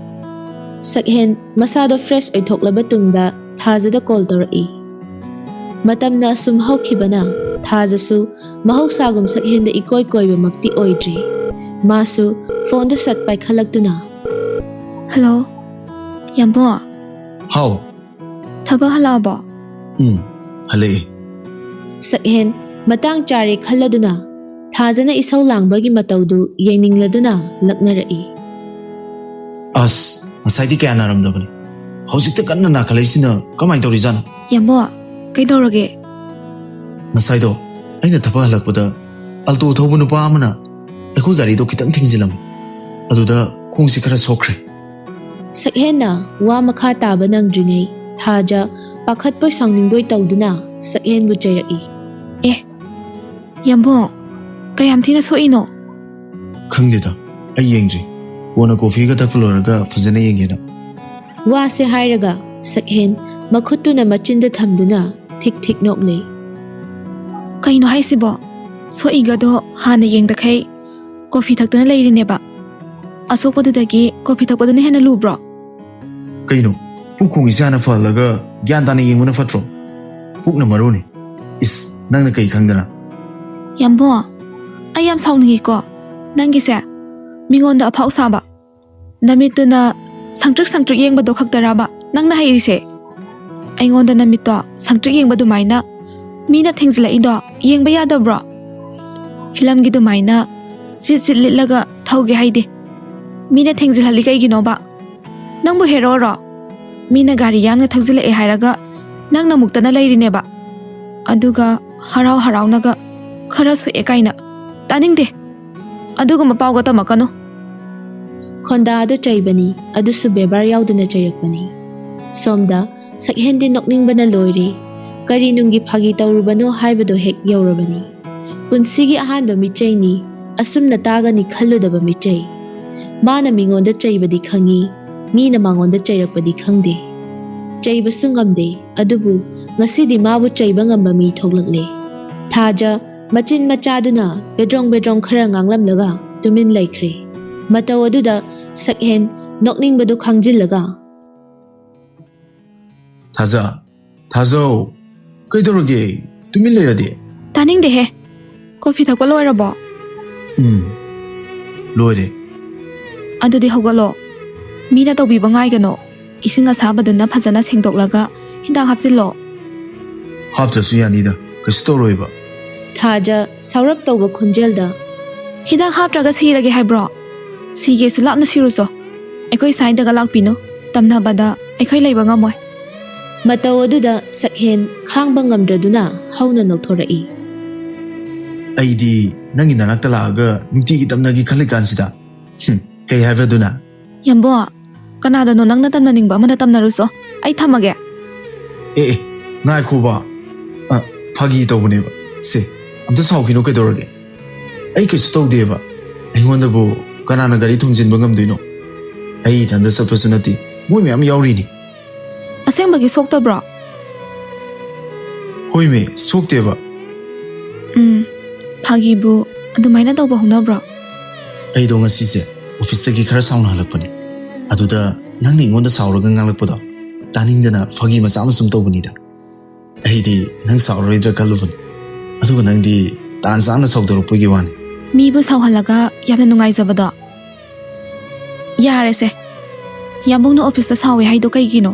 ꯁꯛꯍꯦꯟ ꯃꯁꯥꯗꯣ ꯐ꯭ꯔꯦꯁ ꯑꯣꯏꯊꯣꯛꯂꯕ ꯇꯨꯡꯗ ꯊꯥꯖꯗ ꯀꯣꯜ ꯇꯧꯔꯛꯏ꯫ ꯃꯇꯝꯅ ꯑꯁꯨꯝ ꯍꯧꯈꯤꯕꯅ ꯊꯥꯖꯁꯨ ꯃꯍꯧꯁꯥꯒꯨꯝ ꯁꯛꯍꯦꯟꯗ ꯏꯀꯣꯏ ꯀꯣꯏꯕꯃꯛꯇꯤ ꯑꯣꯏꯗ꯭ꯔꯤ꯫ ꯃꯥꯁꯨ ꯐꯣꯟꯗꯨ ꯁꯠ ꯄꯥꯏꯈꯠꯂꯛꯇꯨꯅ, "ꯍꯜꯂꯣ, ꯌꯥꯝꯕꯣ, ꯍꯥꯎ꯫ ꯊꯕꯛ ꯍꯜꯂꯛꯑꯕꯣ?" ꯎꯝ, ꯍꯜꯂꯛꯑꯦ꯫ ꯁꯛꯍꯦꯟ ꯃꯇꯥꯡ ꯆꯥꯔꯦ ꯈꯜꯂꯗꯨꯅ ꯊꯥꯖꯅ ꯏꯁꯧ ꯂꯥꯡꯕꯒꯤ ꯃꯇꯧꯗꯨ ꯌꯦꯡꯅꯤꯡꯂꯗꯨꯅ ꯂꯛꯅꯔꯛꯏ꯫ ꯑꯁ, ꯉꯁꯥꯏꯗꯤ ꯀꯌꯥ ꯅꯥꯔꯝꯗꯕꯅꯤ, ꯍꯧꯖꯤꯛꯇ ꯀꯟꯅ ꯅꯥꯈꯠꯂꯛꯏꯁꯤꯅ ꯀꯃꯥꯏꯅ ꯇꯧꯔꯤꯖꯥꯠꯅꯣ? "ꯌꯥꯝꯕꯣ, ꯀꯩꯗꯧꯔꯒꯦ?" ꯉꯁꯥꯏꯗꯣ ꯑꯩꯅ ꯊꯕꯛ ꯍꯜꯂꯛꯄꯗ ꯑꯜꯇꯣ ꯊꯧꯕ ꯅꯨꯄꯥ ꯑꯃꯅ ꯑꯩꯈꯣꯏ ꯒꯥꯔꯤꯗꯣ ꯈꯤꯇꯪ ꯊꯤꯡꯖꯤꯜꯂꯝꯃꯤ, ꯑꯗꯨꯗ ꯈꯣꯡꯁꯦ ꯈꯔ ꯁꯣꯛꯈ꯭ꯔꯦ꯫ ꯁꯛꯍꯦꯟꯅ ꯋꯥ ꯃꯈꯥ ꯇꯥꯕ ꯅꯪꯗ꯭ꯔꯤꯉꯩ ꯊꯥꯖ ꯄꯥꯈꯠꯄꯣꯏ ꯁꯥꯎꯅꯤꯡꯕꯣꯏ ꯇꯧꯗꯨꯅ ꯁꯛꯍꯦꯟꯕꯨ ꯆꯩꯔꯛꯏ꯫ "ꯑꯦ, ꯌꯥꯝꯕꯣ, ꯀꯌꯥꯝ ꯊꯤꯅ ꯁꯣꯛꯏꯅꯣ?" ꯈꯪꯗꯦꯗ, ꯑꯩ ꯌꯦꯡꯗ꯭ꯔꯤ꯫ ꯀꯣꯟꯅ ꯀꯣꯐꯤꯒ ꯊꯛꯄ ꯂꯣꯏꯔꯒ ꯐꯖꯅ ꯌꯦꯡꯒꯦꯅ꯫ ꯋꯥꯁꯦ ꯍꯥꯏꯔꯒ ꯁꯛꯍꯦꯟ ꯃꯈꯨꯠꯇꯨꯅ ꯃꯆꯤꯟꯗ ꯊꯝꯗꯨꯅ ꯊꯤꯛ ꯊꯤꯛ ꯅꯣꯛꯂꯦ꯫ "ꯀꯩꯅꯣ ꯍꯥꯏꯁꯤꯕꯣ? ꯁꯣꯛꯏꯒꯗꯣ ꯍꯥꯟꯅ ꯌꯦꯡꯗꯈꯩ ꯀꯣꯐꯤ ꯊꯛꯇꯅ ꯂꯩꯔꯤꯅꯦꯕ꯫ ꯑꯁꯣꯛꯄꯗꯨꯗꯒꯤ ꯀꯣꯐꯤ ꯊꯛꯄꯗꯨꯅ ꯍꯦꯟꯅ ꯂꯨꯕ꯭ꯔꯣ?" ꯀꯩꯅꯣ, ꯄꯨꯛ ꯈꯣꯡꯉꯤꯁꯦ ꯍꯥꯟꯅ ꯐꯍꯜꯂꯒ ꯒ꯭ꯌꯥꯟ ꯇꯥꯅ ꯌꯦꯡꯕꯅ ꯐꯠꯇ꯭ꯔꯣ? ꯄꯨꯛꯅ ꯃꯔꯨꯅꯤ꯫ ꯏꯁ, ꯅꯪꯅ ꯀꯩ ꯈꯪꯗꯅ? "ꯌꯥꯝꯕꯣ, ꯑꯩ ꯌꯥꯝ ꯁꯥꯎꯅꯤꯡꯉꯤꯀꯣ꯫ ꯅꯪꯒꯤꯁꯦ ꯃꯤꯉꯣꯟꯗ ꯑꯐꯥꯎ ꯁꯥꯕ, ꯅꯃꯤꯠꯇꯨꯅ ꯁꯪꯇ꯭ꯔꯤꯛ ꯁꯪꯇ꯭ꯔꯤꯛ ꯌꯦꯡꯕꯗꯣ ꯈꯛꯇꯔꯕ ꯅꯪꯅ ꯍꯩꯔꯤꯁꯦ? ꯑꯩꯉꯣꯟꯗ ꯅꯃꯤꯠꯇꯣ ꯁꯪꯇ꯭ꯔꯤꯛ ꯌꯦꯡꯕ ꯑꯗꯨꯃꯥꯏꯅ ꯃꯤꯅ ꯊꯦꯡꯖꯤꯜꯂꯛꯏꯗꯣ ꯌꯦꯡꯕ ꯌꯥꯗꯕ꯭ꯔꯣ? ꯐꯤꯂꯝꯒꯤ ꯑꯗꯨꯃꯥꯏꯅ ꯆꯤꯠ ꯆꯤꯠ ꯂꯤꯠꯂꯒ ꯊꯧꯒꯦ ꯍꯥꯏꯗꯦ꯫ ꯃꯤꯅ ꯊꯦꯡꯖꯤꯜꯍꯜꯂꯤ ꯀꯩꯒꯤꯅꯣꯕ? ꯅꯪꯕꯨ ꯍꯦꯔꯣꯔꯣ? ꯃꯤꯅ ꯒꯥꯔꯤ ꯌꯥꯡꯅ ꯊꯧꯖꯤꯜꯂꯛꯑꯦ ꯍꯥꯏꯔꯒ ꯅꯪꯅ ꯃꯨꯛꯇꯅ ꯂꯩꯔꯤꯅꯦꯕ꯫ ꯑꯗꯨꯒ ꯍꯔꯥꯎ ꯍꯔꯥꯎꯅꯒ ꯈꯔ ꯁꯣꯛꯑꯦ ꯀꯥꯏꯅ꯫ ꯇꯥꯅꯤꯡꯗꯦ꯫ ꯑꯗꯨꯒꯨꯝꯕ ꯄꯥꯎꯒ ꯇꯝꯃꯛꯀꯅꯨ꯫" ꯈꯣꯟꯗꯥ ꯑꯗꯨ ꯆꯩꯕꯅꯤ, ꯑꯗꯨꯁꯨ ꯕꯦꯕꯥꯔ ꯌꯥꯎꯗꯅ ꯆꯩꯔꯛꯄꯅꯤ꯫ ꯁꯣꯝꯗ ꯁꯛꯍꯦꯟꯗꯤ ꯅꯣꯛꯅꯤꯡꯕꯅ ꯂꯣꯏꯔꯦ꯫ ꯀꯔꯤ ꯅꯨꯡꯒꯤ ꯐꯥꯒꯤ ꯇꯧꯔꯨꯕꯅꯣ ꯍꯥꯏꯕꯗꯣ ꯍꯦꯛ ꯌꯧꯔꯕꯅꯤ꯫ ꯄꯨꯟꯁꯤꯒꯤ ꯑꯍꯥꯟꯕ ꯃꯤꯆꯩꯅꯤ, ꯑꯁꯨꯝꯅ ꯇꯥꯒꯅꯤ ꯈꯜꯂꯨꯗꯕ ꯃꯤꯆꯩ꯫ ꯃꯥꯅ ꯃꯤꯉꯣꯟꯗ ꯆꯩꯕꯗꯤ ꯈꯪꯉꯤ, ꯃꯤꯅ ꯃꯉꯣꯟꯗ ꯆꯩꯔꯛꯄꯗꯤ ꯈꯪꯗꯦ꯫ ꯆꯩꯕꯁꯨ ꯉꯝꯗꯦ, ꯑꯗꯨꯕꯨ ꯉꯁꯤꯗꯤ ꯃꯥꯕꯨ ꯆꯩꯕ ꯉꯝꯕ ꯃꯤ ꯊꯣꯛꯂꯛꯂꯦ꯫ ꯊꯥꯖ ꯃꯆꯤꯟ ꯃꯆꯥꯗꯨꯅ ꯕꯦꯗ꯭ꯔꯣꯡ ꯕꯦꯗ꯭ꯔꯣꯡ ꯈꯔ ꯉꯥꯡꯂꯝꯂꯒ ꯇꯨꯃꯤꯟ ꯂꯩꯈ꯭ꯔꯦ꯫ ꯃꯇꯧ ꯑꯗꯨꯗ ꯁꯛꯍꯦꯟ ꯅꯣꯛꯅꯤꯡꯕꯗꯨ ꯈꯪꯖꯤꯜꯂꯒ, "ꯊꯥꯖ, ꯊꯥꯖꯧ, ꯀꯩꯗꯧꯔꯒꯦ? ꯇꯨꯃꯤꯟ ꯂꯩꯔꯗꯤ?" "ꯇꯥꯅꯤꯡꯗꯦꯍꯦ꯫ ꯀꯣꯐꯤ ꯊꯛꯄ ꯂꯣꯏꯔꯕꯣ?" "ꯎꯝ, ꯂꯣꯏꯔꯦ꯫" "ꯑꯗꯨꯗꯤ ꯍꯧꯒꯠꯂꯣ꯫ ꯃꯤꯅ ꯇꯧꯕꯤꯕ ꯉꯥꯏꯒꯅꯣ꯫ ꯏꯁꯤꯡ ꯑꯁꯥꯕꯗꯨꯅ ꯐꯖꯅ ꯁꯦꯡꯗꯣꯛꯂꯒ ꯍꯤꯗꯥꯛ ꯍꯥꯞꯆꯤꯜꯂꯣ꯫" "ꯍꯥꯞꯇ꯭ꯔꯁꯨ ꯌꯥꯅꯤꯗ, ꯀꯩꯁꯨ ꯇꯧꯔꯣꯏꯕ꯫" ꯊꯥꯖ ꯁꯥꯎꯔꯞ ꯇꯧꯕ ꯈꯣꯟꯖꯦꯜꯗ, "ꯍꯤꯗꯥꯛ ꯍꯥꯞꯇ꯭ꯔꯒ ꯁꯤꯔꯒꯦ ꯍꯥꯏꯕ꯭ꯔꯣ? ꯁꯤꯒꯦꯁꯨ ꯂꯥꯞꯅ ꯁꯤꯔꯨꯁꯣ꯫ ꯑꯩꯈꯣꯏ ꯁ꯭ꯋꯥꯏꯗꯒ ꯂꯥꯛꯄꯤꯅꯨ꯫ ꯇꯝꯅꯕꯗ ꯑꯩꯈꯣꯏ ꯂꯩꯕ ꯉꯝꯃꯣꯏ꯫" ꯃꯇꯧ ꯑꯗꯨꯗ ꯁꯛꯍꯦꯟ ꯈꯥꯡꯕ ꯉꯝꯗ꯭ꯔꯗꯨꯅ ꯍꯧꯅ ꯅꯣꯛꯊꯣꯔꯛꯏ꯫ "ꯑꯩꯗꯤ ꯅꯪꯒꯤ ꯅꯅꯥꯛꯇ ꯂꯥꯛꯑꯒ ꯅꯨꯡꯇꯤꯒꯤ ꯇꯝꯅꯒꯦ ꯈꯜꯂꯤꯀꯥꯟꯁꯤꯗ꯫ ꯍꯨꯝ, ꯀꯩ ꯍꯥꯏꯕ ꯑꯗꯨꯅ?" "ꯌꯥꯝꯕꯣ, ꯀꯅꯥꯗꯅꯣ ꯅꯪꯅ ꯇꯝꯅꯅꯤꯡꯕ ꯑꯃꯗ ꯇꯝꯅꯔꯨꯁꯣ꯫ ꯑꯩ ꯊꯝꯃꯒꯦ꯫" "ꯑꯦ, ꯑꯦ, ꯉꯥꯏꯈꯣꯕ꯫ ꯑ, ꯐꯥꯒꯤ ꯇꯧꯕꯅꯦꯕ꯫ ꯁꯦ, ꯑꯝꯇ ꯁꯥꯎꯈꯤꯅꯨ ꯀꯩꯗꯧꯔꯒꯦ? ꯑꯩ ꯀꯩꯁꯨ ꯇꯧꯗꯦꯕ꯫ ꯑꯩꯉꯣꯟꯗꯕꯨ ꯀꯅꯥꯅ ꯒꯥꯔꯤ ꯊꯣꯝꯖꯤꯟꯕ ꯉꯝꯗꯣꯏꯅꯣ? ꯑꯩ ꯏꯊꯟꯇ ꯆꯠꯄꯁꯨ ꯅꯠꯇꯦ, ꯃꯣꯏ ꯃꯌꯥꯝ ꯌꯥꯎꯔꯤꯅꯤ꯫" "ꯑꯁꯦꯡꯕꯒꯤ ꯁꯣꯛꯇꯕ꯭ꯔꯣ?" "ꯍꯣꯏꯃꯦ, ꯁꯣꯛꯇꯦꯕ꯫" "ꯎꯝ, ꯐꯥꯒꯤꯕꯨ ꯑꯗꯨꯃꯥꯏꯅ ꯇꯧꯕ ꯍꯧꯅꯕ꯭ꯔꯣ?" "ꯑꯩꯗꯣ ꯉꯁꯤꯁꯦ ꯑꯣꯐꯤꯁꯇꯒꯤ ꯈꯔ ꯁꯥꯎꯅ ꯍꯜꯂꯛꯄꯅꯦ꯫ ꯑꯗꯨꯗ ꯅꯪꯅ ꯑꯩꯉꯣꯟꯗ ꯁꯥꯎꯔꯒ ꯉꯥꯡꯂꯛꯄꯗꯣ ꯇꯥꯅꯤꯡꯗꯅ ꯐꯥꯒꯤ ꯃꯆꯥ ꯑꯃ ꯁꯨꯝ ꯇꯧꯕꯅꯤꯗ꯫ ꯑꯩꯗꯤ ꯅꯪ ꯁꯥꯎꯔꯔꯣꯏꯗ꯭ꯔꯥ ꯈꯜꯂꯨꯕꯅꯤ꯫ ꯑꯗꯨꯒ ꯅꯪꯗꯤ ꯇꯥꯟ ꯆꯥꯅ ꯁꯥꯎꯗꯣꯔꯛꯄꯒꯤ ꯋꯥꯅꯤ꯫" "ꯃꯤꯕꯨ ꯁꯥꯎꯍꯜꯂꯒ ꯌꯥꯝꯅ ꯅꯨꯡꯉꯥꯏꯖꯕꯗꯣ꯫ ꯌꯥꯔꯦꯁꯦ, ꯌꯥꯝꯕꯨꯡꯅ ꯑꯣꯐꯤꯁꯇ ꯁꯥꯎꯋꯦ ꯍꯥꯏꯗꯣ ꯀꯩꯒꯤꯅꯣ?"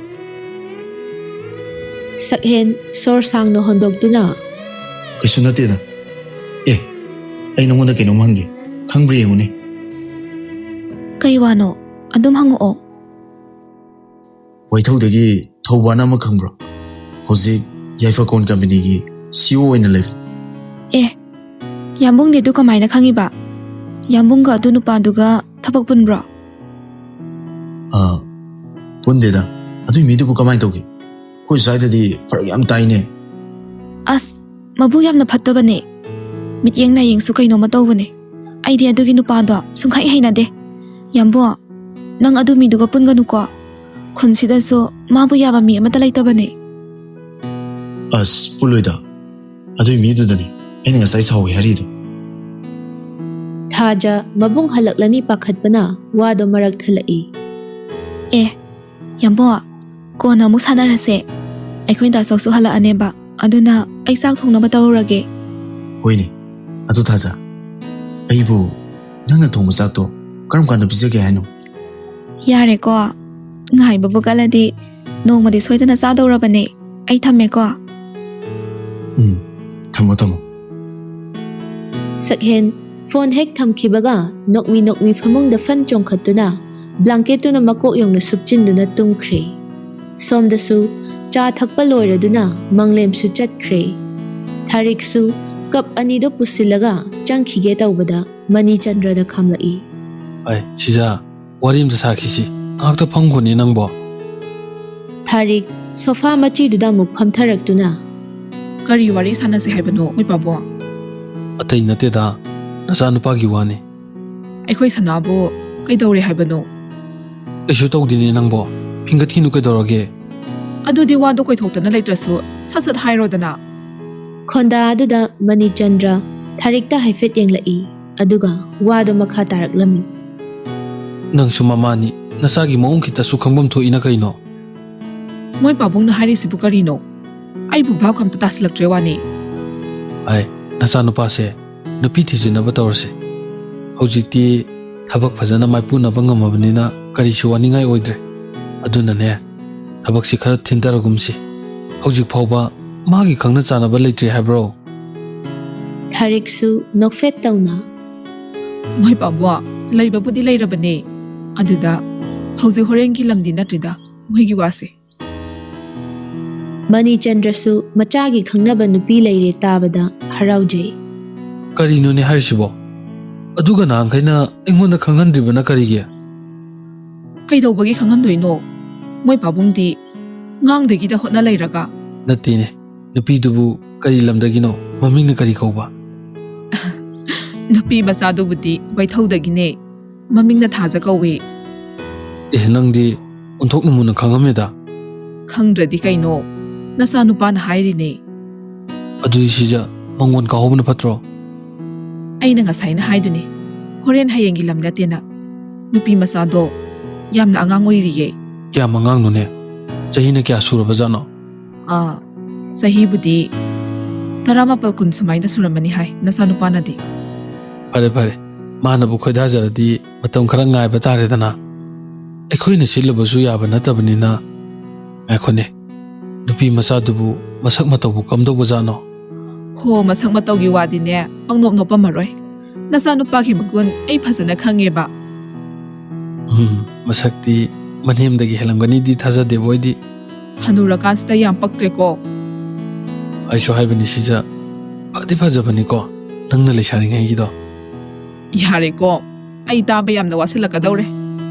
ꯁꯛꯍꯦꯟ ꯁꯣꯔ ꯁꯥꯡꯅ ꯍꯣꯟꯗꯣꯛꯇꯨꯅ, "ꯀꯩꯁꯨ ꯅꯠꯇꯦꯗ꯫ ꯑꯦ, ꯑꯩ ꯅꯉꯣꯟꯗ ꯀꯩꯅꯣꯝ ꯍꯪꯒꯦ, ꯈꯪꯕ꯭ꯔꯥ ꯌꯦꯡꯉꯨꯅꯦ꯫" "ꯀꯩ ꯋꯥꯅꯣ? ꯑꯗꯨꯝ ꯍꯪꯉꯛꯑꯣ꯫" "ꯋꯥꯏꯊꯧꯗꯒꯤ ꯊꯧꯕꯥꯅ ꯑꯃ ꯈꯪꯕ꯭ꯔꯣ? ꯍꯧꯖꯤꯛ ꯌꯥꯏꯐꯀꯣꯟ ꯀꯝꯄꯦꯅꯤꯒꯤ ꯁꯤ ꯏ ꯑꯣ ꯑꯣꯏꯅ ꯂꯩꯕ꯫" "ꯑꯦ, ꯌꯥꯝꯕꯨꯡꯗꯤ ꯑꯗꯨ ꯀꯃꯥꯏꯅ ꯈꯪꯉꯤꯕ? ꯌꯥꯝꯕꯨꯡꯒ ꯑꯗꯨ ꯅꯨꯄꯥꯗꯨꯒ ꯊꯕꯛ ꯄꯨꯟꯕ꯭ꯔꯣ?" "ꯑ, ꯄꯨꯟꯗꯦꯗ꯫ ꯑꯗꯨꯏ ꯃꯤꯗꯨꯕꯨ ꯀꯃꯥꯏꯅ ꯇꯧꯒꯦ? ꯑꯩꯈꯣꯏ ꯁ꯭ꯋꯥꯏꯗꯗꯤ ꯐꯔꯛ ꯌꯥꯝ ꯇꯥꯏꯅꯦ꯫" "ꯑꯁ, ꯃꯕꯨꯛ ꯌꯥꯝꯅ ꯐꯠꯇꯕꯅꯦ꯫ ꯃꯤꯠꯌꯦꯡ ꯅꯥꯌꯦꯡꯁꯨ ꯀꯩꯅꯣꯝꯃ ꯇꯧꯕꯅꯦ꯫ ꯑꯩꯗꯤ ꯑꯗꯨꯒꯤ ꯅꯨꯄꯥꯗꯣ ꯁꯨꯡꯍꯩ ꯍꯩꯅꯗꯦ꯫ ꯌꯥꯝꯕꯨ, ꯅꯪ ꯑꯗꯨ ꯃꯤꯗꯨꯒ ꯄꯨꯟꯒꯅꯨꯀꯣ꯫ ꯈꯨꯟꯁꯤꯗꯁꯨ ꯃꯥꯕꯨ ꯌꯥꯕ ꯃꯤ ꯑꯃꯠꯇ ꯂꯩꯇꯕꯅꯦ꯫" "ꯑꯁ, ꯄꯨꯜꯂꯣꯏꯗ꯫ ꯑꯗꯨꯏ ꯃꯤꯗꯨꯗꯅꯤ ꯑꯩꯅ ꯉꯁꯥꯏ ꯁꯥꯎꯏ ꯍꯥꯏꯔꯤꯗꯣ꯫ ꯊꯥꯖ ꯃꯕꯨꯡ ꯍꯜꯂꯛꯂꯅꯤ ꯄꯥꯈꯠꯄꯅ ꯋꯥꯗꯣ ꯃꯔꯛ ꯊꯠꯂꯛꯏ꯫ ꯑꯦ, ꯌꯥꯝꯕꯣ, ꯀꯣꯟꯅ ꯑꯃꯨꯛ ꯁꯥꯟꯅꯔꯁꯦ꯫ ꯑꯩꯈꯣꯏ ꯗꯥ ꯁꯣꯛꯁꯨ ꯍꯜꯂꯛꯑꯅꯦꯕ, ꯑꯗꯨꯅ ꯑꯩ ꯆꯥꯛ ꯊꯣꯡꯅꯕ ꯇꯧꯔꯨꯔꯒꯦ꯫ ꯍꯣꯏꯅꯦ, ꯑꯗꯨ ꯊꯥꯖ, ꯑꯩꯕꯨ ꯅꯪꯅ ꯊꯣꯡꯕ ꯆꯥꯛꯇꯣ ꯀꯔꯝ ꯀꯥꯟꯗ ꯄꯤꯖꯒꯦ ꯍꯥꯏꯅꯣ? ꯌꯥꯔꯦꯀꯣ, ꯉꯥꯏꯕꯕꯨ ꯀꯜꯂꯗꯤ ꯅꯣꯡꯃꯗꯤ ꯁꯣꯏꯗꯅ ꯆꯥꯗꯧꯔꯕꯅꯦ꯫ ꯑꯩ ꯊꯝꯃꯦꯀꯣ꯫ ꯎꯝ, ꯊꯝꯃꯣ ꯊꯝꯃꯣ꯫ ꯁꯛꯍꯦꯟ ꯐꯣꯟ ꯍꯦꯛ ꯊꯝꯈꯤꯕꯒ ꯅꯣꯛꯃꯤ ꯅꯣꯛꯃꯤ ꯐꯃꯨꯡꯗ ꯐꯟ ꯆꯣꯡꯈꯠꯇꯨꯅ ꯕ꯭ꯂꯥꯡꯀꯦꯠꯇꯨꯅ ꯃꯀꯣꯛ ꯌꯧꯅ ꯁꯨꯞꯆꯤꯟꯗꯨꯅ ꯇꯨꯝꯈ꯭ꯔꯦ꯫ ꯁꯣꯝꯗꯁꯨ ꯆꯥ ꯊꯛꯄ ꯂꯣꯏꯔꯗꯨꯅ ꯃꯪꯂꯦꯝꯁꯨ ꯆꯠꯈ꯭ꯔꯦ꯫ ꯊꯥꯔꯤꯛꯁꯨ ꯀꯞ ꯑꯅꯤꯗꯣ ꯄꯨꯁꯤꯜꯂꯒ ꯆꯪꯈꯤꯒꯦ ꯇꯧꯕꯗ ꯃꯅꯤꯆꯟꯗ꯭ꯔꯗ ꯈꯥꯝꯂꯛꯏ꯫ ꯑꯩ ꯁꯤꯖꯥ, ꯋꯥꯔꯤ ꯑꯝꯇ ꯁꯥꯈꯤꯁꯤ꯫ ꯉꯥꯏꯍꯥꯛꯇ ꯐꯝꯈꯣꯅꯦ ꯅꯪꯕꯣ꯫ ꯊꯥꯔꯤꯛ ꯁꯣꯐꯥ ꯃꯆꯤꯗꯨꯗ ꯑꯃꯨꯛ ꯐꯝꯊꯔꯛꯇꯨꯅ, ꯀꯔꯤ ꯋꯥꯔꯤ ꯁꯥꯟꯅꯁꯦ ꯍꯥꯏꯕꯅꯣ, ꯃꯣꯏ ꯄꯥꯕꯨꯡ? ꯑꯇꯩ ꯅꯠꯇꯦꯗ, ꯅꯆꯥꯅꯨꯄꯥꯒꯤ ꯋꯥꯅꯤ꯫ ꯑꯩꯈꯣꯏ ꯁꯅꯥꯕꯨ ꯀꯩꯗꯧꯔꯦ ꯍꯥꯏꯕꯅꯣ? ꯀꯩꯁꯨ ꯇꯧꯗꯦꯅꯦ ꯅꯪꯕꯣ, ꯐꯤꯡꯒꯠꯈꯤꯅꯨ ꯀꯩꯗꯧꯔꯒꯦ? ꯑꯗꯨꯗꯤ ꯋꯥꯗꯣ ꯀꯣꯏꯊꯣꯛꯇꯅ ꯂꯩꯇ꯭ꯔꯁꯨ ꯁꯠ ꯁꯠ ꯍꯥꯏꯔꯣꯗꯅ꯫ ꯈꯣꯟꯗꯥ ꯑꯗꯨꯗ ꯃꯅꯤꯆꯟꯗ꯭ꯔ ꯊꯥꯔꯤꯛꯇ ꯍꯥꯏꯐꯦꯠ ꯌꯦꯡꯂꯛꯏ, ꯑꯗꯨꯒ ꯋꯥꯗꯣ ꯃꯈꯥ ꯇꯥꯔꯛꯂꯝꯃꯤ꯫ ꯅꯪꯁꯨ ꯃꯃꯥꯅꯤ, ꯅꯆꯥꯒꯤ ꯃꯑꯣꯡ ꯈꯤꯇꯁꯨ ꯈꯪꯐꯝ ꯊꯣꯛꯏꯅ ꯀꯩꯅꯣ? ꯃꯣꯏ ꯄꯥꯕꯨꯡꯅ ꯍꯥꯏꯔꯤꯁꯤꯕꯨ ꯀꯔꯤꯅꯣ? ꯑꯩꯕꯨ ꯚꯥꯞ ꯑꯝꯇ ꯇꯥꯁꯤꯜꯂꯛꯇ꯭ꯔꯦ ꯋꯥꯅꯤ꯫ ꯑꯩ ꯅꯆꯥꯅꯨꯄꯥꯁꯦ ꯅꯨꯄꯤ ꯊꯤꯖꯤꯟꯅꯕ ꯇꯧꯔꯁꯦ꯫ ꯍꯧꯖꯤꯛꯇꯤ ꯊꯕꯛ ꯐꯖꯅ ꯃꯥꯏꯄꯨꯅꯕ ꯉꯝꯃꯕꯅꯤꯅ ꯀꯔꯤꯁꯨ ꯋꯥꯅꯤꯡꯉꯥꯏ ꯑꯣꯏꯗ꯭ꯔꯦ꯫ ꯑꯗꯨꯅꯅꯦ, ꯊꯕꯛꯁꯤ ꯈꯔ ꯊꯤꯟꯊꯔꯒꯨꯝꯁꯤ꯫ ꯍꯧꯖꯤꯛ ꯐꯥꯎꯕ ꯃꯥꯒꯤ ꯈꯪꯅ ꯆꯥꯟꯅꯕ ꯂꯩꯇ꯭ꯔꯤ ꯍꯥꯏꯕ꯭ꯔꯣ? ꯊꯥꯔꯤꯛꯁꯨ ꯅꯣꯛꯐꯦꯠ ꯇꯧꯅ, ꯃꯣꯏ ꯄꯥꯕꯨꯡ, ꯂꯩꯕꯕꯨꯗꯤ ꯂꯩꯔꯕꯅꯦ꯫ ꯑꯗꯨꯗ ꯍꯧꯖꯤꯛ ꯍꯣꯔꯦꯟꯒꯤ ꯂꯝꯗꯤ ꯅꯠꯇ꯭ꯔꯤꯗ ꯃꯣꯏꯒꯤ ꯋꯥꯁꯦ꯫ ꯃꯅꯤꯆꯟꯗ꯭ꯔꯁꯨ ꯃꯆꯥꯒꯤ ꯈꯪꯅꯕ ꯅꯨꯄꯤ ꯂꯩꯔꯦ ꯇꯥꯕꯗ ꯍꯔꯥꯎꯖꯩ꯫ ꯀꯔꯤꯅꯣꯅꯦ ꯍꯥꯏꯔꯤꯁꯤꯕꯣ? ꯑꯗꯨꯒ ꯅꯍꯥꯟꯈꯩꯅ ꯑꯩꯉꯣꯟꯗ ꯈꯪꯍꯟꯗ꯭ꯔꯤꯕꯅ ꯀꯔꯤꯒꯤ? ꯀꯩꯗꯧꯕꯒꯤ ꯈꯪꯍꯟꯗꯣꯏꯅꯣ? ꯃꯣꯏ ꯄꯥꯕꯨꯡꯗꯤ ꯉꯥꯡꯗꯣꯏꯒꯤꯗ ꯍꯣꯠꯅ ꯂꯩꯔꯒ꯫ ꯅꯠꯇꯦꯅꯦ, ꯅꯨꯄꯤꯗꯨꯕꯨ ꯀꯔꯤ ꯂꯝꯗꯒꯤꯅꯣ? ꯃꯃꯤꯡꯅ ꯀꯔꯤ ꯀꯧꯕ? ꯅꯨꯄꯤ ꯃꯆꯥꯗꯨꯕꯨꯗꯤ ꯋꯥꯏꯊꯧꯗꯒꯤꯅꯦ, ꯃꯃꯤꯡꯅ ꯊꯥꯖ ꯀꯧꯏ꯫ ꯑꯦ, ꯅꯪꯗꯤ ꯑꯣꯟꯊꯣꯛꯅ ꯃꯨꯟꯅ ꯈꯪꯉꯝꯃꯦꯗ꯫ ꯈꯪꯗ꯭ꯔꯗꯤ ꯀꯩꯅꯣ, ꯅꯆꯥꯅꯨꯄꯥꯅ ꯍꯥꯏꯔꯤꯅꯦ꯫ ꯑꯗꯨꯗꯤ ꯁꯤꯖ, ꯃꯉꯣꯟ ꯀꯥꯍꯧꯕꯅ ꯐꯠꯇ꯭ꯔꯣ? ꯑꯩꯅ ꯉꯁꯥꯏꯅ ꯍꯥꯏꯗꯨꯅꯤ, ꯍꯣꯔꯦꯟ ꯍꯌꯦꯡꯒꯤ ꯂꯝ ꯅꯠꯇꯦꯅ꯫ ꯅꯨꯄꯤ ꯃꯆꯥꯗꯣ ꯌꯥꯝꯅ ꯑꯉꯥꯡ ꯑꯣꯏꯔꯤꯌꯦ꯫ ꯀꯌꯥꯝ ꯑꯉꯥꯡꯅꯣꯅꯦ? ꯆꯍꯤꯅ ꯀꯌꯥ ꯁꯨꯔꯕꯖꯥꯠꯅꯣ? ꯑꯥ, ꯆꯍꯤꯕꯨꯗꯤ ꯇꯔꯥꯃꯥꯄꯜ ꯀꯨꯟ ꯁꯨꯃꯥꯏꯅ ꯁꯨꯔꯝꯃꯅꯤ ꯍꯥꯏ ꯅꯆꯥꯅꯨꯄꯥꯅꯗꯤ꯫ ꯐꯔꯦ ꯐꯔꯦ, ꯃꯥꯅꯕꯨ ꯈꯣꯏꯗꯥꯖꯔꯗꯤ ꯃꯇꯝ ꯈꯔ ꯉꯥꯏꯕ ꯇꯥꯔꯦꯗꯅ꯫ ꯑꯩꯈꯣꯏꯅ ꯁꯤꯜꯂꯨꯕꯁꯨ ꯌꯥꯕ ꯅꯠꯇꯕꯅꯤꯅ꯫ ꯉꯥꯏꯈꯣꯅꯦ, ꯅꯨꯄꯤ ꯃꯆꯥꯗꯨꯕꯨ ꯃꯁꯛ ꯃꯇꯧꯕꯨ ꯀꯝꯗꯧꯕꯖꯥꯠꯅꯣ? ꯍꯣ, ꯃꯁꯛ ꯃꯇꯧꯒꯤ ꯋꯥꯗꯤꯅꯦ, ꯄꯪꯅꯣꯞ ꯅꯣꯞꯄꯝꯃꯔꯣꯏ꯫ ꯅꯆꯥꯅꯨꯄꯥꯒꯤ ꯃꯒꯨꯟ ꯑꯩ ꯐꯖꯅ ꯈꯪꯉꯦꯕ꯫ ꯎꯝ, ꯃꯁꯛꯇꯤ ꯃꯅꯦꯝꯗꯒꯤ ꯍꯦꯜꯂꯝꯒꯅꯤꯗꯤ ꯊꯥꯖꯗꯦꯕ ꯑꯩꯗꯤ꯫ ꯍꯅꯨꯔꯀꯥꯟꯁꯤꯗ ꯌꯥꯝ ꯄꯛꯇ꯭ꯔꯦꯀꯣ꯫ ꯑꯩꯁꯨ ꯍꯥꯏꯕꯅꯤ ꯁꯤꯖ, ꯐꯗꯤ ꯐꯖꯕꯅꯤꯀꯣ ꯅꯪꯅ ꯂꯩꯁꯥꯔꯤꯉꯩꯒꯤꯗꯣ꯫ ꯌꯥꯔꯦꯀꯣ, ꯑꯩ ꯇꯥꯕ ꯌꯥꯝꯅ ꯋꯥꯁꯤꯜꯂꯛꯀꯗꯧꯔꯦ꯫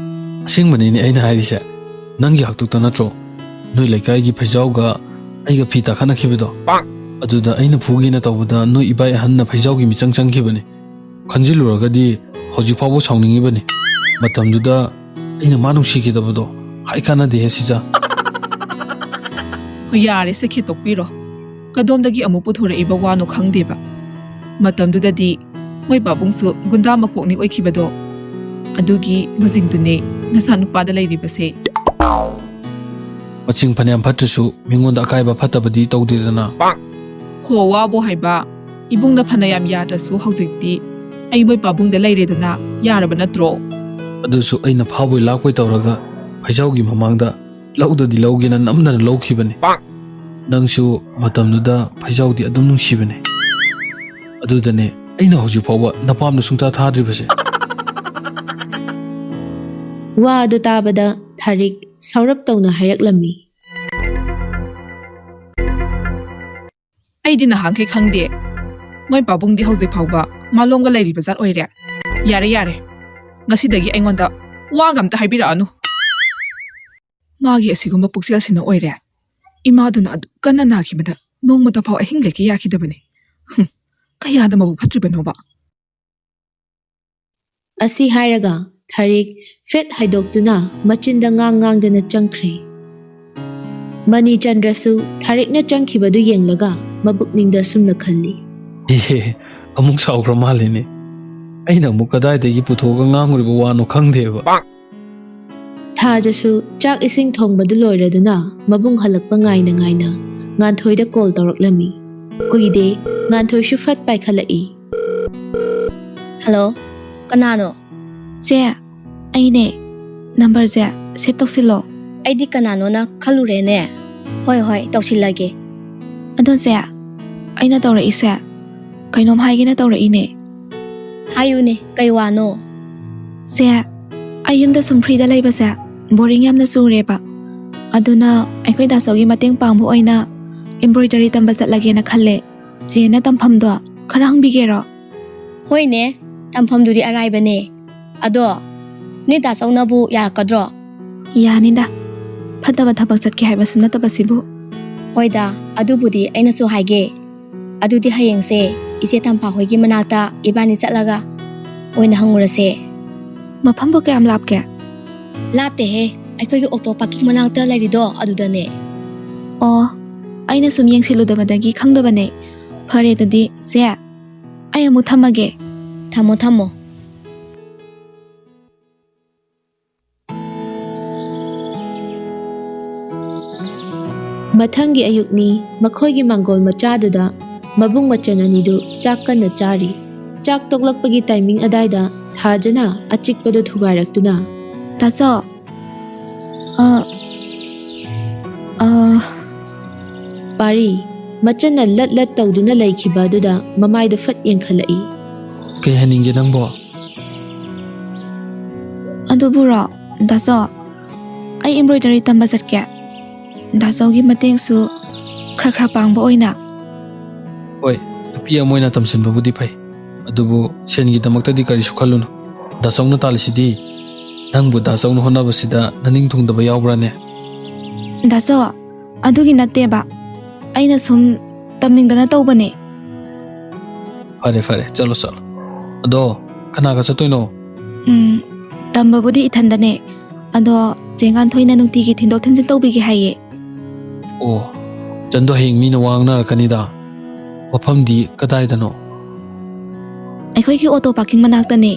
ꯑꯁꯦꯡꯕꯅꯤꯅꯦ ꯑꯩꯅ ꯍꯥꯏꯔꯤꯁꯦ, ꯅꯪꯒꯤ ꯍꯥꯛꯇꯛꯇ ꯅꯠꯇ꯭ꯔꯣ ꯅꯣꯏ ꯂꯩꯀꯥꯏꯒꯤ ꯐꯩꯖꯥꯎꯒ ꯑꯩꯒ ꯐꯤ ꯇꯥꯈꯠꯅꯈꯤꯕꯗꯣ? ꯑꯗꯨꯗ ꯑꯩꯅ ꯐꯨꯒꯦꯅ ꯇꯧꯕꯗ ꯅꯣꯏ ꯏꯕꯥꯏ ꯑꯍꯟꯅ ꯐꯩꯖꯥꯎꯒꯤ ꯃꯤꯆꯪ ꯆꯪꯈꯤꯕꯅꯤ꯫ ꯈꯟꯖꯤꯜꯂꯨꯔꯒꯗꯤ ꯍꯧꯖꯤꯛ ꯐꯥꯎꯕ ꯁꯥꯎꯅꯤꯡꯉꯤꯕꯅꯤ꯫ ꯃꯇꯝꯗꯨꯗ ꯑꯩꯅ ꯃꯥ ꯅꯨꯡꯁꯤꯈꯤꯗꯕꯗꯣ꯫ ꯍꯥꯏ ꯀꯥꯟꯅꯗꯦꯍꯦ ꯁꯤꯖ꯫ ꯍꯣꯏ, ꯌꯥꯔꯦ, ꯁꯦ ꯈꯦꯇꯣꯛꯄꯤꯔꯣ꯫ ꯀꯗꯣꯝꯗꯒꯤ ꯑꯃꯨꯛ ꯄꯨꯊꯣꯔꯛꯏꯕ ꯋꯥꯅꯣ ꯈꯪꯗꯦꯕ꯫ ꯃꯇꯝꯗꯨꯗꯗꯤ ꯃꯣꯏ ꯄꯥꯕꯨꯡꯁꯨ ꯒꯨꯟꯗꯥ ꯃꯀꯣꯛꯅꯤ ꯑꯣꯏꯈꯤꯕꯗꯣ꯫ ꯑꯗꯨꯒꯤ ꯃꯁꯤꯡꯗꯨꯅꯦ ꯅꯆꯥꯅꯨꯄꯥꯗ ꯂꯩꯔꯤꯕꯁꯦ꯫ ꯃꯆꯤꯡ ꯐꯅꯌꯥꯝ ꯐꯠꯇ꯭ꯔꯁꯨ ꯃꯤꯉꯣꯟꯗ ꯑꯀꯥꯏꯕ ꯐꯠꯇꯕꯗꯤ ꯇꯧꯗꯦꯗꯅ꯫ ꯍꯣ, ꯋꯥꯕꯣ ꯍꯥꯏꯕ, ꯏꯕꯨꯡꯅ ꯐꯅꯌꯥꯝ ꯌꯥꯗ꯭ꯔꯁꯨ ꯍꯧꯖꯤꯛꯇꯤ ꯑꯩ ꯃꯣꯏ ꯄꯥꯕꯨꯡꯗ ꯂꯩꯔꯦꯗꯅ, ꯌꯥꯔꯕ ꯅꯠꯇ꯭ꯔꯣ? ꯑꯗꯨꯁꯨ ꯑꯩꯅ ꯐꯥꯕꯣꯏ ꯂꯥꯛꯄꯣꯏ ꯇꯧꯔꯒ ꯐꯩꯖꯥꯎꯒꯤ ꯃꯃꯥꯡꯗ ꯂꯧꯗꯗꯤ ꯂꯧꯒꯦꯅ ꯅꯝꯗꯅ ꯂꯧꯈꯤꯕꯅꯤ꯫ ꯅꯪꯁꯨ ꯃꯇꯝꯗꯨꯗ ꯐꯩꯖꯥꯎꯗꯤ ꯑꯗꯨꯝ ꯅꯨꯡꯁꯤꯕꯅꯤ꯫ ꯑꯗꯨꯗꯅꯦ ꯑꯩꯅ ꯍꯧꯖꯤꯛ ꯐꯥꯎꯕ ꯅꯄꯥꯝꯗ ꯁꯨꯡꯊꯥ ꯊꯥꯗ꯭ꯔꯤꯕꯁꯦ꯫ ꯋꯥ ꯑꯗꯨ ꯇꯥꯕꯗ ꯊꯥꯔꯤꯛ ꯁꯥꯎꯔꯞ ꯇꯧꯅ ꯍꯥꯏꯔꯛꯂꯝꯃꯤ꯫ ꯑꯩꯗꯤ ꯅꯍꯥꯟꯈꯩ ꯈꯪꯗꯦ꯫ ꯃꯣꯏ ꯄꯥꯕꯨꯡꯗꯤ ꯍꯧꯖꯤꯛ ꯐꯥꯎꯕ ꯃꯥꯂꯣꯝꯒ ꯂꯩꯔꯤꯕ ꯖꯥꯠ ꯑꯣꯏꯔꯦ꯫ ꯌꯥꯔꯦ, ꯌꯥꯔꯦ꯫ ꯉꯁꯤꯗꯒꯤ ꯑꯩꯉꯣꯟꯗ ꯋꯥꯒ ꯑꯝꯇ ꯍꯥꯏꯕꯤꯔꯛꯑꯅꯨ꯫ ꯃꯥꯒꯤ ꯑꯁꯤꯒꯨꯝꯕ ꯄꯨꯛꯆꯦꯜꯁꯤꯅ ꯑꯣꯏꯔꯦ꯫ ꯏꯃꯥꯗꯨꯅ ꯑꯗꯨꯛ ꯀꯟꯅ ꯅꯥꯈꯤꯕꯗ ꯅꯣꯡꯃꯇ ꯐꯥꯎ ꯑꯍꯤꯡ ꯂꯦꯛꯀꯦ ꯌꯥꯈꯤꯗꯕꯅꯤ꯫ ꯍꯨꯝ, ꯀꯌꯥꯗ ꯃꯕꯨꯛ ꯐꯠꯇ꯭ꯔꯤꯕꯅꯣꯕ? ꯑꯁꯤ ꯍꯥꯏꯔꯒ ꯊꯥꯔꯤꯛ ꯐꯦꯠ ꯍꯥꯏꯗꯣꯛꯇꯨꯅ ꯃꯆꯤꯟꯗ ꯉꯥꯡ ꯉꯥꯡꯗꯅ ꯆꯪꯈ꯭ꯔꯦ꯫ ꯃꯅꯤꯆꯟꯗ꯭ꯔꯁꯨ ꯊꯥꯔꯤꯛꯅ ꯆꯪꯈꯤꯕꯗꯨ ꯌꯦꯡꯂꯒ ꯃꯕꯨꯛꯅꯤꯡꯗ ꯁꯨꯝꯅ ꯈꯜꯂꯤ, ꯑꯦ, ꯑꯃꯨꯛ ꯁꯥꯎꯈ꯭ꯔ ꯃꯥꯜꯂꯤꯅꯦ꯫ ꯑꯩꯅ ꯑꯃꯨꯛ ꯀꯗꯥꯏꯗꯒꯤ ꯄꯨꯊꯣꯛꯑꯒ ꯉꯥꯡꯉꯨꯔꯤꯕ ꯋꯥꯅꯣ ꯈꯪꯗꯦꯕ꯫ ꯊꯥꯖꯁꯨ ꯆꯥꯛ ꯏꯁꯤꯡ ꯊꯣꯡꯕꯗꯨ ꯂꯣꯏꯔꯗꯨꯅ ꯃꯕꯨꯡ ꯍꯜꯂꯛꯄ ꯉꯥꯏꯅ ꯉꯥꯏꯅ ꯉꯥꯟꯊꯣꯏꯗ ꯀꯣꯜ ꯇꯧꯔꯛꯂꯝꯃꯤ꯫ ꯀꯨꯏꯗꯦ, ꯉꯥꯟꯊꯣꯏꯁꯨ ꯐꯠ ꯄꯥꯏꯈꯠꯂꯛꯏ꯫ ꯍꯜꯂꯣ, ꯀꯅꯥꯅꯣ? ꯆꯦ, ꯑꯩꯅꯦ꯫ ꯅꯝꯕꯔꯁꯦ ꯁꯦꯚ ꯇꯧꯁꯤꯜꯂꯣ꯫ ꯑꯩꯗꯤ ꯀꯅꯥꯅꯣꯅ ꯈꯜꯂꯨꯔꯦꯅꯦ꯫ ꯍꯣꯏ, ꯍꯣꯏ, ꯇꯧꯁꯤꯜꯂꯒꯦ꯫ ꯑꯗꯣ ꯆꯦ, ꯑꯩꯅ ꯇꯧꯔꯛꯏꯁꯦ ꯀꯩꯅꯣꯝ ꯍꯥꯏꯒꯦꯅ ꯇꯧꯔꯛꯏꯅꯦ꯫ ꯍꯥꯏꯌꯨꯅꯦ, ꯀꯩ ꯋꯥꯅꯣ? ꯆꯦ, ꯑꯩ ꯌꯨꯝꯗ ꯁꯨꯝ ꯐ꯭ꯔꯤꯗ ꯂꯩꯕꯁꯦ ꯕꯣꯔꯤꯡ ꯌꯥꯝꯅ ꯆꯨꯔꯦꯕ꯫ ꯑꯗꯨꯅ ꯑꯩꯈꯣꯏ ꯗꯥꯆꯧꯒꯤ ꯃꯇꯦꯡ ꯄꯥꯡꯕ ꯑꯣꯏꯅ ꯏꯝꯕ꯭ꯔꯣꯏꯗꯔꯤ ꯇꯝꯕ ꯆꯠꯂꯒꯦꯅ ꯈꯜꯂꯦ꯫ ꯆꯦꯅ ꯇꯝꯐꯝꯗꯣ ꯈꯔ ꯍꯪꯕꯤꯒꯦꯔꯣ? ꯍꯣꯏꯅꯦ, ꯇꯝꯐꯝꯗꯨꯗꯤ ꯑꯔꯥꯏꯕꯅꯦ꯫ ꯑꯗꯣ ꯅꯣꯏ ꯗꯥꯆꯧꯅꯕꯨ ꯌꯥꯔꯛꯀꯗ꯭ꯔꯣ? ꯌꯥꯅꯤꯗ, ꯐꯠꯇꯕ ꯊꯕꯛ ꯆꯠꯀꯦ ꯍꯥꯏꯕꯁꯨ ꯅꯠꯇꯕꯁꯤꯕꯨ꯫ ꯍꯣꯏꯗ, ꯑꯗꯨꯕꯨꯗꯤ ꯑꯩꯅꯁꯨ ꯍꯥꯏꯒꯦ꯫ ꯑꯗꯨꯗꯤ ꯍꯌꯦꯡꯁꯦ ꯏꯆꯦ ꯇꯝꯐꯥ ꯍꯣꯏꯒꯤ ꯃꯅꯥꯛꯇ ꯏꯕꯥꯅꯤ ꯆꯠꯂꯒ ꯑꯣꯏꯅ ꯍꯪꯉꯨꯔꯁꯦ꯫ ꯃꯐꯝꯕꯨ ꯀꯌꯥꯝ ꯂꯥꯞꯀꯦ? ꯂꯥꯞꯇꯦꯍꯦ, ꯑꯩꯈꯣꯏꯒꯤ ꯑꯣꯇꯣ ꯄꯥꯔꯀꯤꯡ ꯃꯅꯥꯛꯇ ꯂꯩꯔꯤꯗꯣ ꯑꯗꯨꯗꯅꯦ꯫ ꯑꯣ, ꯑꯩꯅ ꯁꯨꯝ ꯌꯦꯡꯁꯤꯜꯂꯨꯗꯕꯗꯒꯤ ꯈꯪꯗꯕꯅꯦ꯫ ꯐꯔꯦ ꯑꯗꯨꯗꯤ ꯆꯦ, ꯑꯩ ꯑꯃꯨꯛ ꯊꯝꯃꯒꯦ꯫ ꯊꯝꯃꯣ, ꯊꯝꯃꯣ꯫ ꯃꯊꯪꯒꯤ ꯑꯌꯨꯛꯅꯤ꯫ ꯃꯈꯣꯏꯒꯤ ꯃꯥꯡꯒꯣꯜ ꯃꯆꯥꯗꯨꯗ ꯃꯕꯨꯡ ꯃꯆꯟ ꯑꯅꯤꯗꯨ ꯆꯥꯛ ꯀꯟꯅ ꯆꯥꯔꯤ꯫ ꯆꯥꯛ ꯇꯣꯛꯂꯛꯄꯒꯤ ꯇꯥꯏꯃꯤꯡ ꯑꯗꯥꯏꯗ ꯊꯥꯖꯅ ꯑꯆꯤꯛꯄꯗꯨ ꯊꯨꯒꯥꯏꯔꯛꯇꯨꯅ, "ꯗꯥꯆꯧ, ꯑ, ꯑ," ꯄꯥꯔꯤ ꯃꯆꯟꯅ ꯂꯠ ꯂꯠ ꯇꯧꯗꯨꯅ ꯂꯩꯈꯤꯕ ꯑꯗꯨꯗ ꯃꯃꯥꯏꯗꯨ ꯐꯠ ꯌꯦꯡꯈꯠꯂꯛꯏ꯫ "ꯀꯩ ꯍꯥꯏꯅꯤꯡꯒꯦ ꯅꯪꯕꯣ?" "ꯑꯗꯨꯕꯨꯔꯣ, ꯗꯥꯆꯧ, ꯑꯩ ꯏꯝꯕ꯭ꯔꯣꯏꯗꯔꯤ ꯇꯝꯕ ꯆꯠꯀꯦ꯫ ꯗꯥꯆꯧꯒꯤ ꯃꯇꯦꯡꯁꯨ ꯈꯔ ꯈꯔ ꯄꯥꯡꯕ ꯑꯣꯏꯅ꯫" "ꯍꯣꯏ, ꯅꯨꯄꯤ ꯑꯃ ꯑꯣꯏꯅ ꯇꯝꯁꯤꯟꯕꯕꯨꯗꯤ ꯐꯩ꯫ ꯑꯗꯨꯕꯨ ꯁꯦꯟꯒꯤꯗꯃꯛꯇꯗꯤ ꯀꯔꯤꯁꯨ ꯈꯜꯂꯨꯅꯨ꯫ ꯗꯥꯆꯧꯅ ꯇꯥꯜꯂꯤꯁꯤꯗꯤ꯫ ꯅꯪꯕꯨ ꯗꯥꯆꯧꯅ ꯍꯣꯠꯅꯕꯁꯤꯗ ꯅꯅꯤꯡ ꯊꯨꯡꯗꯕ ꯌꯥꯎꯕ꯭ꯔꯥꯅꯦ?" "ꯗꯥꯆꯧ, ꯑꯗꯨꯒꯤ ꯅꯠꯇꯦꯕ꯫ ꯑꯩꯅ ꯁꯨꯝ ꯇꯝꯅꯤꯡꯗꯅ ꯇꯧꯕꯅꯦ꯫" "ꯐꯔꯦ, ꯐꯔꯦ, ꯆꯠꯂꯣ, ꯆꯠꯂꯣ꯫ ꯑꯗꯣ ꯀꯅꯥꯒ ꯆꯠꯇꯣꯏꯅꯣ?" "ꯎꯝ, ꯇꯝꯕꯕꯨꯗꯤ ꯏꯊꯟꯗꯅꯦ꯫ ꯑꯗꯣ ꯆꯦ ꯉꯥꯟꯊꯣꯏꯅ ꯅꯨꯡꯇꯤꯒꯤ ꯊꯤꯟꯗꯣꯛ ꯊꯤꯟꯖꯤꯟ ꯇꯧꯕꯤꯒꯦ ꯍꯥꯏꯌꯦ꯫" "ꯑꯣ, ꯆꯟꯗꯣ ꯍꯌꯦꯡ ꯃꯤꯅ ꯋꯥ ꯉꯥꯡꯅꯔꯛꯀꯅꯤꯗ꯫ ꯃꯐꯝꯗꯤ ꯀꯗꯥꯏꯗꯅꯣ? ꯑꯩꯈꯣꯏꯒꯤ ꯑꯣꯇꯣ ꯄꯥꯔꯀꯤꯡ ꯃꯅꯥꯛꯇꯅꯦ꯫